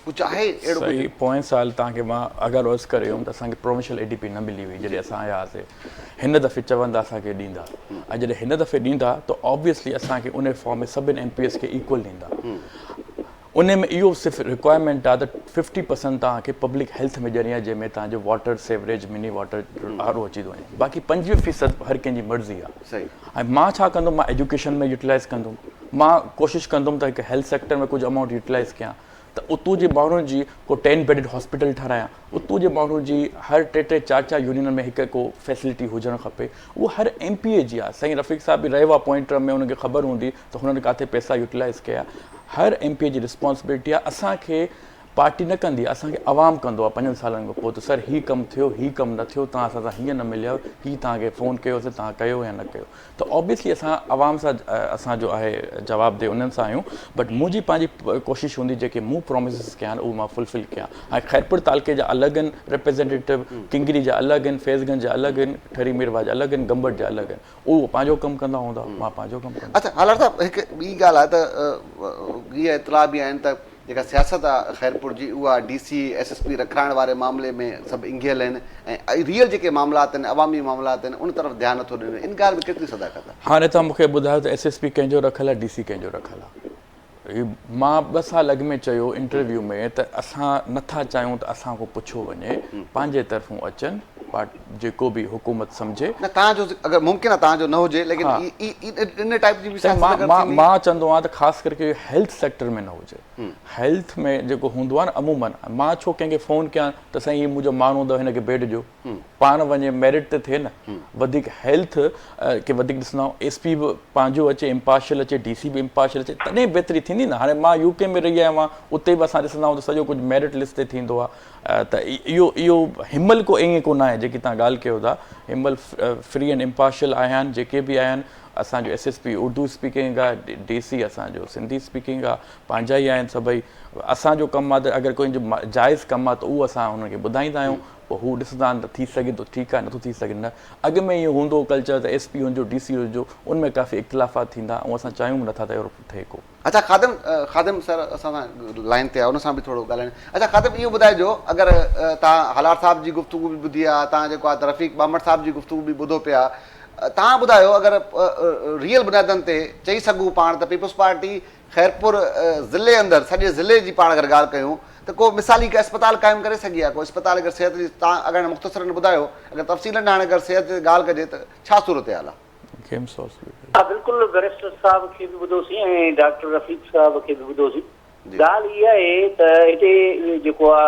[SPEAKER 1] ڪجهه آهي اهڙو ڪجهه؟
[SPEAKER 3] سائين پوئين سال توهان کي مان اگر عرض ڪري ويم ته اسان کي پروونشل اي ڊي پي نه ملي هئي جڏهن اسان آيا هئاسي هن دفعي چون ٿا اسان کي ڏيندا ۽ جڏهن هن دفعي ڏيندا ته آبويسلي اسان کي ان فارم ۾ سڀن ايم پي ايس کي ايڪول ڏيندا ان ۾ اهو صرف رڪوائرمينٽ آهي ته ففٽي پرسنٽ توهان کي پبلڪ هيلٿ ۾ ڏيڻي آهي جنهن ۾ توهان جو water sewerage mini water R O اچي ٿو وڃي باقي 25 فيصد هر ڪنهن جي مرضي آهي ۽ مان ڇا ڪندم مان ايجوڪيشن ۾ يوٽيلائز ڪندم مان ڪوشش ڪندم ته هڪ هيلٿ سيڪٽر ۾ ڪجهه امائونٽ يوٽيلائز ڪيان ته اتو جي ماڻهن جي ڪو ٽين بيڊڊ هاسپيٽل ٺهرايان اتو جي ماڻهن جي هر ٽي ٽي چار چار يونينن ۾ هڪ هڪ فيسلٽي هجڻ کپي اهو هر ايم پي اي جي آهي سائين رفيق صاحب به رهيو آهي پوئين ٽرم ۾ انهن کي خبر هوندي ته هنن ڪاٿي پئسا يوٽيلائز ڪيا هر ايم پي اي جي رسپانسبلٽي آهي اسان کي پارٽي نه ڪندي آهي اسان کي عوام ڪندو آهي پنجن سالن کان پوء ته سر هي ڪم ٿيو هي ڪم نه ٿيو توهان اسان سان هيئن نه مليا هي توهان کي فون ڪيوسي توهان ڪيو يا نه ڪيو ته آبويسلي اسان عوام سان اسان جو آهي جواب ده انهن سان آهيون بٽ منهنجي پنهنجي ڪوشش هوندي جيڪي مون پرومسز ڪيا آهن اهي مان فلفل ڪيان هاڻي خيرپور تعلقي جا الڳ آهن ريپريزينٽيٽو ڪنگري جا الڳ آهن فيض گنج جا الڳ آهن ٺري ميرواهه جا الڳ آهن گمبٽ جا الڳ آهن اهو پنهنجو ڪم ڪندا هوندا مان پنهنجو ڪم ڪندس.
[SPEAKER 1] اڇا هالار صاحب هڪ ٻي ڳالهه آهي ته اهي اطلاع به آهن ته جيڪا سياست آ خيرپور جي اها D C S S P رکرائڻ واري معاملي ۾ سڀ انگهيل آهن ۽ ريئل جيڪي معاملات آهن عوامي معاملات آهن ان طرف ڌيان نٿو ڏنو وڃي ان ڳالهه ۾ ڪيتري صداقت آ؟
[SPEAKER 3] هاڻي توهان مون کي ٻڌايو ته ايس ايس پي ڪنهن جو رکيل آ ڊي سي ڪنهن جو رکيل آ؟ مان ٻه سال اڳ ۾ چيو انٽرويو ۾ ته اسان نٿا چاهيون ته اسان کان پڇيو وڃي پنهنجي طرفون اچن پارٽ جيڪو به حڪومت سمجهي.
[SPEAKER 1] نه توهان جو اگر ممڪن آ توهان جو نه هجي ليڪن ان ٽائيپ جي به سياست اگر ٿيندي.
[SPEAKER 3] مان چوندو آهيان ته خاص ڪري هيلٿ سيڪٽر ۾ نه هجي هيلٿ ۾ جيڪو هوندو آهي نه عمومن مان ڇو ڪنهن کي فون ڪيان ته سائين هي منهنجو ماڻهو اٿو هن کي بيڊ ڏيو پاڻ وڃي ميرٽ تي ٿئي نه وڌيڪ هيلٿ کي وڌيڪ ڏسندا آهيون ايس پي به پنهنجو اچي امپارشل اچي ڊي سي به امپارشل اچي تڏهن بهتري ٿيندي نه هاڻي مان يو ڪي ۾ رهي آيو آهيان اتي به اسان ڏسندا آهيون ته سڄو ڪجهه ميرٽ لسٽ تي ٿيندو آهي ته اهو اهو هنمهل ڪو ائين ڪو ناهي جيڪي توهان ڳالهه ڪيو ٿا هنمهل فري اينڊ امپارشل آهيان جيڪي به آهن اسان جو S S P Urdu speaking آهي ڊي سي اسان جو سنڌي اسپيڪنگ آهي پنهنجا ئي آهن سڀئي اسان جو ڪم آهي ته اگر ڪو جو جائز ڪم آهي ته اهو اسان انهن کي ٻڌائيندا آهيون پوء هو ڏسندا آهن ته ٿي سگهي ٿو ٺيڪ آهي نٿو ٿي سگهي نه اڳ ۾ ائين هوندو هو ڪلچر ته ايس پي هجو ڊي سي هجو ان ۾ ڪافي اختلافات ٿيندا ۽ اسان چاهيون به نٿا ته اهڙو ٿئي ڪو.
[SPEAKER 1] اڇا خادم خادم سر اسان سان لائين تي آهي ان سان به ٿورو ڳالهائڻ اڇا خادم اهو ٻڌائجو اگر توهان هالار صاحب جي گفتگو به ٻڌي آهي توهان جيڪو آهي رفيق ٻانڀڻ صاحب جي گفتگو به ٻڌو پيا توهان ٻڌايو اگر ريئل بنيادن تي چئي سگهون پاڻ ته پيپلز پارٽي خيرپور ضلعي اندر سڄي ضلعي جي پاڻ اگر ڳالهه ڪيون ته ڪو مثالي هڪ اسپتال قائم ڪري سگهي آهي ڪو اسپتال اگر صحت جي توهان اگر مختصرن ٻڌايو اگر تفصيلن هاڻي اگر صحت جي ڳالهه ڪجي ته ڇا صورتحال آهي.
[SPEAKER 3] GIMS hospital.
[SPEAKER 2] ها بلڪل بئريسٽر صاحب کي به ٻڌوسين ۽ ڊاڪٽر رفيق صاحب کي به ٻڌوسين. ڳالهه اها آهي ته هتي جيڪو آ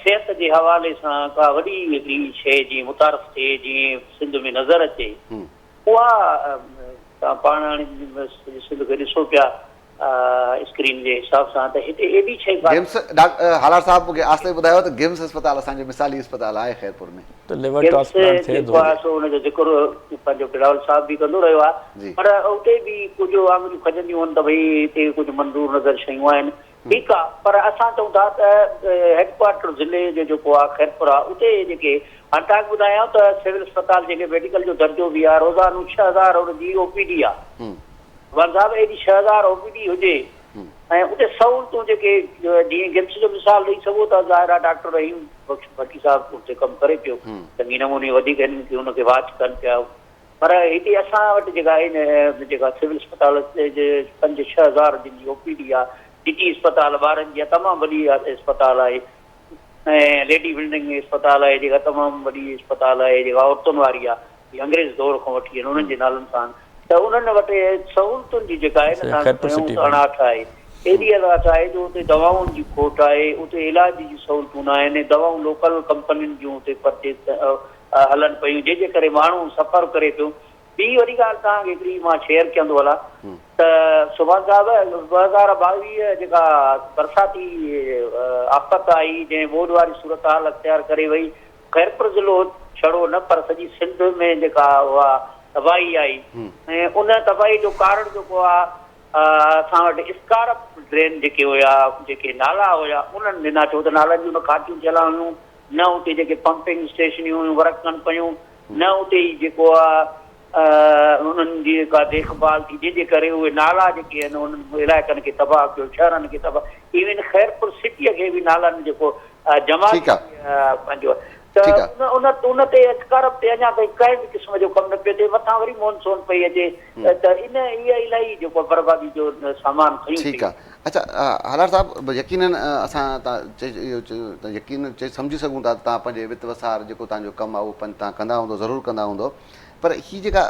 [SPEAKER 2] صحت جي حوالي سان ڪا وڏي هڪڙي شيء جيئن متعارف ٿئي جيئن سنڌ ۾ نظر اچي اها توهان پاڻ هاڻي سنڌ کي ڏسو پيا اسڪرين جي حساب سان ته هتي ايڏي شيء ڪانه.
[SPEAKER 1] گمس، ڊاڪٽر هالار صاحب مون کي آسلي ٻڌايو ته گمس اسپتال اسان جو مثالي اسپتال آهي خيرپور ۾.
[SPEAKER 3] ته ليور
[SPEAKER 2] گمس
[SPEAKER 3] ٽرانسپلانٽ ٿئي
[SPEAKER 2] جيڪو
[SPEAKER 3] ٿو.
[SPEAKER 2] آهي سو ان جو ذڪر پنهنجو بلاول صاحب به ڪندو رهيو آهي پر اتي به ڪجهه آڱريون کڄنديون هن ته ڀئي هتي ڪجهه منظور نظر شيون آهن. ٺيڪ آ پر اسان چئون ٿا ته هيڊ ڪوارٽر ضلعي جو جيڪو آ خيرپور آ اتي جيڪي هاڻي توهان کي ٻڌايان ته سول اسپتال جيڪي ميڊيڪل جو درجو به آ روزانو 6000 ان جي او پي ڊي آ ور صاحب ايڏي 6000 او پي ڊي هجي ۽ اتي سهولتون جيڪي جيئن گمس جو مثال ڏئي سگهو ٿا ظاهر آ ڊاڪٽر رحيم بخش ڀٽي صاحب اتي ڪم ڪري پيو چڱي نموني وڌيڪ هنن کي ان کي واچ ڪن پيا پر هتي اسان وٽ جيڪا آهي جيڪا سول اسپتال پنج 6000 جن جي او پي ڊي آهي، سٽي اسپتال ٻارن جي آهي تمام وڏي اسپتال آهي ۽ ليڊي بلڊنگ اسپتال آهي جيڪا تمام وڏي اسپتال آهي جيڪا عورتن واري آهي انگريز دور کان وٺي آهن انهن جي نالن سان ته انهن وٽ سهولتن جي جيڪا آهي نه تان کي چيون ته اڻاٺ آهي ايڏي اڻاٺ آهي جو اتي دوائن جي کوٽ آهي اتي علاج جي سهولتون نه آهن دوائون لوڪل ڪمپنين جون اتي پرچيز هلن پيون جنهن جي ڪري ماڻهو سفر ڪري پيو. ٻي وڏي ڳالهه توهان کي هڪڙي مان شيئر ڪيان ٿو ڀلا ته سبحان صاحب 2022 جيڪا برساتي آفت آئي جنهن ٻوڏ واري صورتحال اختيار ڪري وئي خيرپور ضلعو ڇڙو نه پر سڄي سنڌ ۾ جيڪا اها تباهي آئي ۽ ان تباهي جو ڪارڻ جيڪو آ اسان وٽ اسڪارپ ڊرين جيڪي هيا جيڪي نالا هيا انهن ڏنا ڇو ته نالن جون نه کاٽيون ٿيل هيون نه اتي جيڪي پمپنگ اسٽيشنيون هيون ورڪ ڪن پيون نه اتي ئي جيڪو آ انهن جي ڪا ديک ڀال ٿي جنهن جي ڪري اهي نالا جيڪي آهن انهن علائقن کي تباهه ڪيو شهرن کي تباهه ايون خيرپور سٽيء کي به نالن جيڪو جمع
[SPEAKER 1] ٺيڪ آ
[SPEAKER 2] پنهنجو ته
[SPEAKER 1] ٺيڪ آ.
[SPEAKER 2] ان ان ان تي اسڪارپ تي اڃا تائين ڪنهن به قسم جو ڪم نه پيو ٿئي مٿان وري مونسون پئي اچي ته ان اها الائي جيڪو بربادي جو سامان کنيون
[SPEAKER 1] ٺيڪ
[SPEAKER 2] پئي
[SPEAKER 1] آ اڇا هالار صاحب يقينن اسان تان چئي اهو يقينن چئي سمجهي سگهون ٿا ته تان پنهنجي وت وسار جيڪو تان جو ڪم آ اهو پن تان ڪندا هوندو ضرور ڪندا هوندو پر هي جيڪا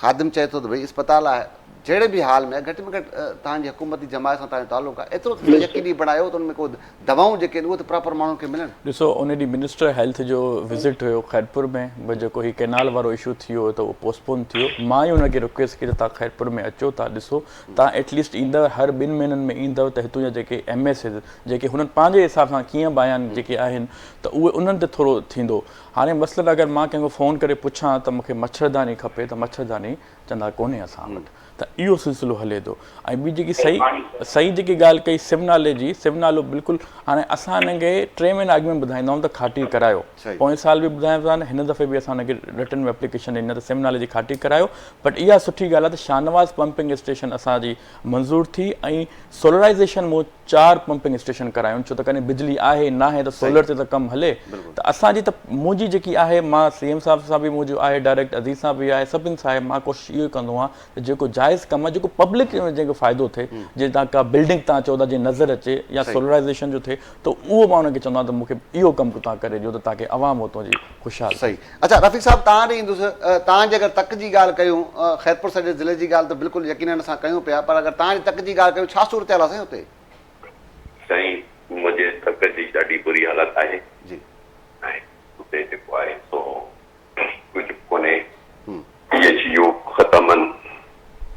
[SPEAKER 1] خادم چئي ٿو ته ڀئي اسپتال آهي جهڙي به حال ۾ آهي گهٽ ۾ گهٽ تان جي حڪومتي جماعت سان تان جو تعلق آهي ايترو ته يقيني بڻايو ته ان ۾ ڪو دوائون جيڪي آهن اهي ته پراپر ماڻهن کي ملن.
[SPEAKER 3] ڏسو ان ڏينهن منسٽر هيلٿ جو وزٽ هيو خيرپور ۾ به جيڪو هي ڪئنال وارو اشو ٿي ويو ته اهو پوسٽپون ٿي ويو مان ئي ان کي رڪويسٽ ڪئي ته تان خيرپور ۾ اچو تان ڏسو تان ايٽ ليسٽ ايندؤ هر ٻن مهينن ۾ ايندؤ ته هتون جا جيڪي ايم ايس ايز جيڪي هنن پنهنجي حساب سان ڪيئن به آيا آهن جيڪي آهن ته اهي انهن تي ٿورو ٿيندو هاڻي مثلاً اگر مان ڪنهن کي فون ڪري پڇان ته مونکي مڇرداني کپي ته مڇرداني چوندا ڪونهي اسان وٽ ته اهو سلسلو هلي ٿو ۽ ٻي جيڪي صحيح صحيح جيڪي ڳالهه ڪئي سم نالي جي سم نالو بلڪل هاڻي اسان هنن کي ٽي مهينا اڳ ۾ ٻڌائيندا آهيون ته کاٽي ڪرايو پوئين سال به ٻڌايو اٿن هن دفعي به اسان هن کي رٽن ۾ اپليڪيشن ڏني ته سم نالي جي کاٽي ڪرايو بٽ اها سٺي ڳالهه آهي ته شاهنواز پمپنگ اسٽيشن اسان جي منظور ٿي ۽ سولرائيزيشن مون چار پمپنگ اسٽيشن ڪرايون ڇو ته ڪڏهن بجلي آهي ناهي ته سولر تي ته ڪم هلي ته اسان جي ته منهنجي جيڪي آهي مان سي ايم صاحب سان به منهنجو آهي ڊائريڪٽ عزيز سان به آهي سڀني سان آهي مان ڪوشش اهو ئي ڪندو آهيان ته جيڪو جائز ڪم آهي جيڪو پبلڪ ۾ جنهن کي فائدو ٿئي جي تان ڪا بلڊنگ تان چئو ٿا جي نظر اچي يا سولرائيزيشن جو ٿئي ته اهو مان انهن کي چوندو آهيان ته مون کي اهو ڪم تان ڪري ڏيو ته تاڪه عوام اتان جي خوشحال ٿئي.
[SPEAKER 1] صحيح اڇا رفيق صاحب توهان ڏي ايندس توهان جي اگر تڪ جي ڳالهه ڪيون خيرپور سڄي ضلعي جي ڳالهه ته بلڪل يقينن اسان ڪيون پيا پر اگر توهان جي تڪ جي ڳالهه ڪيون ڇا صورتحال آهي سائين اتي؟
[SPEAKER 4] سائين منهنجي تڪ جي ڏاڍي بري حالت آهي
[SPEAKER 1] جي.
[SPEAKER 4] ۽ اتي جيڪو آهي سو ڪجهه به ڪونهي پي ايڇ يو ختم آهن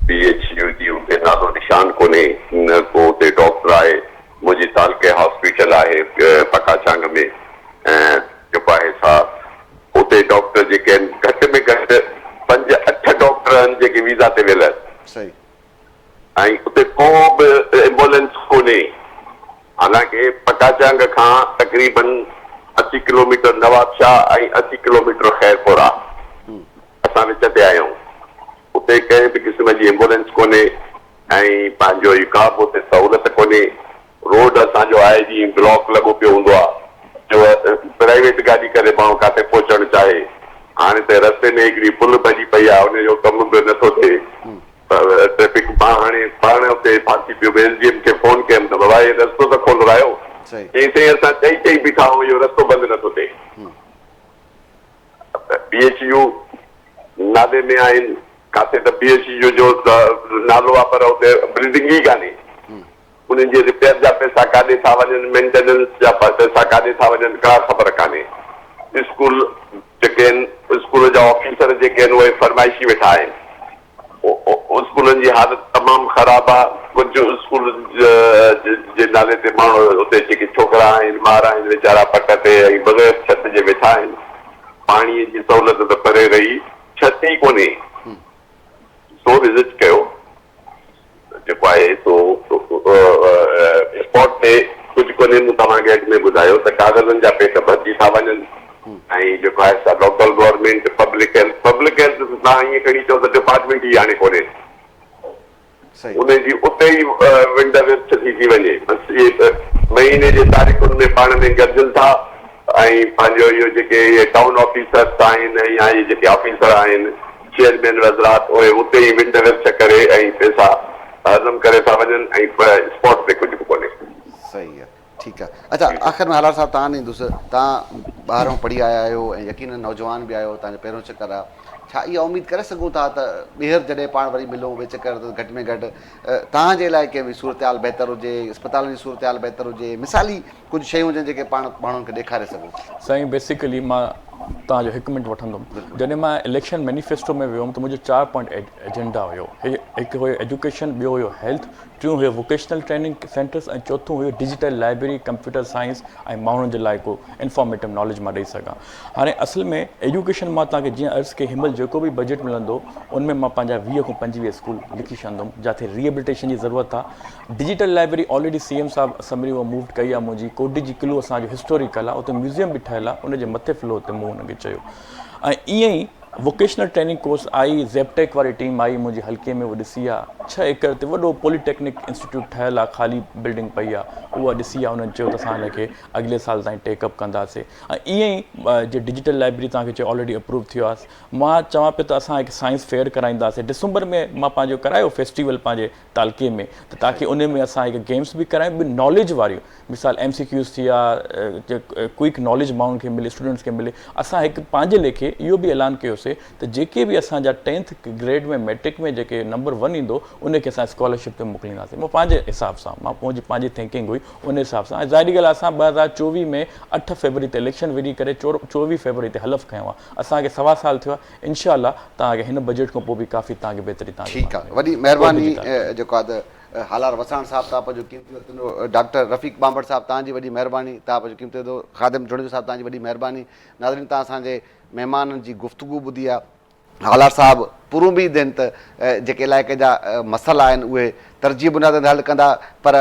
[SPEAKER 4] پي ايڇ يو جي اتي نالو نشان ڪونهي نه ڪو اتي ڊاڪٽر آهي منهنجي تعلقي هاسپيٽل آهي پڪاچانگ ۾ ۽ جيڪو آهي سا اتي ڊاڪٽر جيڪي آهن گهٽ ۾ گهٽ پنج اٺ ڊاڪٽر آهن جيڪي ويزا تي ويل آهن.
[SPEAKER 1] صحيح.
[SPEAKER 4] ۽ اتي ڪو به ايمبولينس ڪونهي حالانڪه پڪاچانگ کان تقريبن 80 ڪلوميٽر نوابشاهه ۽ 80 ڪلوميٽر خيرپور آ اسان وچ تي آهيون اتي ڪنهن به قسم جي ايمبولينس ڪونهي ۽ پنهنجو ئي ڪا به اتي سهولت ڪونهي روڊ اسان جو آهي جيئن بلاڪ لڳو پيو هوندو آ جو پرائيويٽ گاڏي ڪري ماڻهو ڪاٿي پهچڻ چاهي هاڻي ته رستي ۾ هڪڙي پل ڀڄي پئي آ ان جو ڪم به نٿو ٿئي ٽريفڪ مان هاڻي پاڻ اتي ڦاسي پيو ايس ڊي ايم کي فون ڪيم ته بابا هي رستو ته کولرايو چيائين سائين اسان چئي چئي بيٺا آهيون اهو رستو بند نٿو ٿئي پي ايڇ يو نالي ۾ آهن ڪاٿي ته پي ايڇ يو جو نالو آ پر اتي بلڊنگ ئي ڪانهي انهن جي رپيئر جا پئسا ڪاڏي ٿا وڃن، مينٽيننس جا پئسا ڪاڏي ٿا وڃن ڪا خبر ڪانهي. اسڪول جيڪي آهن، اسڪول جا آفيسر جيڪي آهن اهي فرمائشي ويٺا آهن. اسڪولن جي حالت تمام خراب آ، ڪجهه اسڪول جي نالي تي ماڻهو اتي جيڪي ڇوڪرا آهن، ٻار آهن ويچارا پٽ تي ۽ بغير ڇت جي ويٺا آهن. پاڻي جي سهولت ته پري رهي، ڇت ئي ڪونهي. سو وزٽ ڪيو. جيڪو آهي سو اسپاٽ. مرضن جا پيٽ ڀرجي ٿا وڃن ۽ جيڪو آهي سا local government, public health, public health ته توهان ائين کڻي چئو ته ڊپارٽمينٽ ئي هاڻي ڪونهي. انهن جي اتي ئي ونڊ ورڇ ٿي ٿي وڃي. بس اهي ته مهيني جي تاريخن ۾ پاڻ ۾ گڏجن ٿا ۽ پنهنجو اهو جيڪي اهي ٽائون آفيسرس آهن يا اهي جيڪي آفيسر آهن چيئرمين وزرات اهي اتي ئي ونڊ ورڇ ڪري ۽ پئسا هضم ڪري ٿا وڃن ۽ اسپاٽ تي ڪجهه به ڪونهي.
[SPEAKER 1] صحيح آ ٺيڪ آ اڇا آخر ۾ هالار صاحب توهان ڏي ايندس توهان ٻاهرون پڙهي آيا آهيو ۽ يقينن نوجوان به آهيو توهان جو پهريون چڪر آ ڇا اها اميد ڪري سگهون ٿا ته ٻيهر جڏهن پاڻ وري ملون ٻئي چڪر ته گهٽ ۾ گهٽ توهان جي علائقي ۾ صورتحال بهتر هجي اسپتالن جي صورتحال بهتر هجي مثالي ڪجهه شيون هجن جيڪي پاڻ ماڻهن کي ڏيکاري سگهون.
[SPEAKER 3] سائين بيسيڪلي مان توهان جو هڪ منٽ وٺندم جڏهن مان اليڪشن مينيفيسٽو ۾ ويو هوم ته منهنجو چار پوائنٽ ايجنڊا هيو هڪ هيو ايجوڪيشن ٻيو هيو هيلٿ ٽيون هيو ووڪيشنل ٽريننگ سينٽرس ۽ چوٿون هيو ڊجيٽل لائبريري ڪمپيوٽر سائنس ۽ ماڻهن جي لاء ڪو انفارميٽو ناليج مان ڏئي سگهان هاڻي اصل ۾ ايجوڪيشن مان توهان کي جيئن عرض ڪئي هن مهل جيڪو به بجيٽ ملندو ان ۾ مان پنهنجا 20 کان 25 اسڪول لکي ڇڏندم جاٿي ريهيبليٽيشن جي ضرورت آهي digital library already C M صاحب اسمبلي ۾ مووڊ ڪئي آهي منهنجي ڪوٽ جي قلعو اسان جو هسٽوريڪل آهي اتي ميوزيم به ٺهيل آهي ان جي مٿي فلور تي مون انهن کي چيو ۽ ائين ئي ووڪيشنل ٽريننگ ڪورس آئي، زيپٽيڪ واري ٽيم آئي منهنجي حلقي ۾ اهو ڏسي آ، ڇهه ايڪڙ تي وڏو پولي ٽيڪنڪ انسٽيٽيوٽ ٺهيل آ، خالي بلڊنگ پئي آ، اها ڏسي آ، انهن چيو ته اسان هن کي اڳلي سال تائين ٽيڪ اپ ڪنداسي ۽ ائين ئي جي ڊجيٽل لائبرري توهان کي چيو آلريڊي اپروو ٿيو آ، مان چوان پيو ته اسان هڪ سائنس فيئر ڪرائينداسي، ڊسمبر ۾ مان پنهنجو ڪرايو فيسٽيول پنهنجي تعلقي ۾ ته تاڪي ان ۾ اسان هڪ گيمس به ڪرايون ٻيو ناليج واريون مثال ايم سي ڪيوز ٿي ويا ڪوئڪ ناليج ماڻهن کي ملي اسٽوڊنٽس کي ملي اسان هڪ پنهنجي ليکي اهو به اعلان ڪيوسي ته جيڪي به اسان جا ٽينٿ گريڊ ۾ ميٽرڪ ۾ جيڪي نمبر ون ايندو ان کي اسان اسڪالرشپ تي موڪلينداسين مان پنهنجي حساب سان مان منهنجي پنهنجي ٿنڪنگ هئي ان حساب سان ۽ ظاهري ڳالهه اسان 2024 ۾ 8 فيبروري تي اليڪشن وڙهي ڪري 24 فيبروري تي حلف کنيو آهي اسان کي سوا سال ٿيو آهي انشاء الله توهان کي هن بجيٽ کان پوء به ڪافي توهان کي بهتري توهان
[SPEAKER 1] کي ٺيڪ آهي وڏي مهرباني جيڪو آهي ته هالار وساڻ صاحب توهان پنهنجو قيمتي وقت ڏنو، ڊاڪٽر رفيق ٻانڀڙ صاحب توهان جي وڏي مهرباني توهان پنهنجو قيمتي وقت ڏنو، خادم جوڻيجو صاحب توهان جي وڏي مهرباني. ناظرين توهان اسان جي مهمانن جي گفتگو ٻڌي آ. هالار صاحب پراميد آهن ته جيڪي علائقي جا مسئلا آهن اهي ترجيح بنيادن تي حل ڪندا پر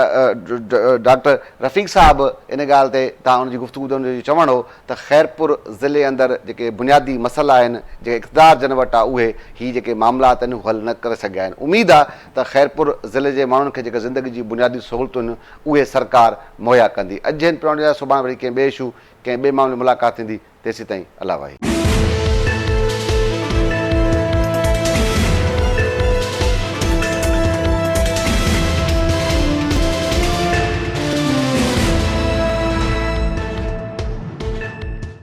[SPEAKER 1] ڊاڪٽر رفيق صاحب ان ڳالهه تي توهان ان جي گفتگو ٻڌي ان جو چوڻ هو ته خيرپور ضلعي اندر جيڪي بنيادي مسئلا آهن جيڪي اقتدار جن وٽ آ اهي هي جيڪي معاملات آهن هو حل نه ڪري سگهيا آهن اميد آ ته خيرپور ضلعي جي ماڻهن کي جيڪي زندگي جي بنيادي سهولتون آهن اهي سرڪار مهيا ڪندي اڄ هن پروگرام جي لاء سڀاڻي وري ڪنهن ٻئي اشو ڪنهن ٻئي معاملي ملاقات ٿيندي تيسيتائين الله واهي.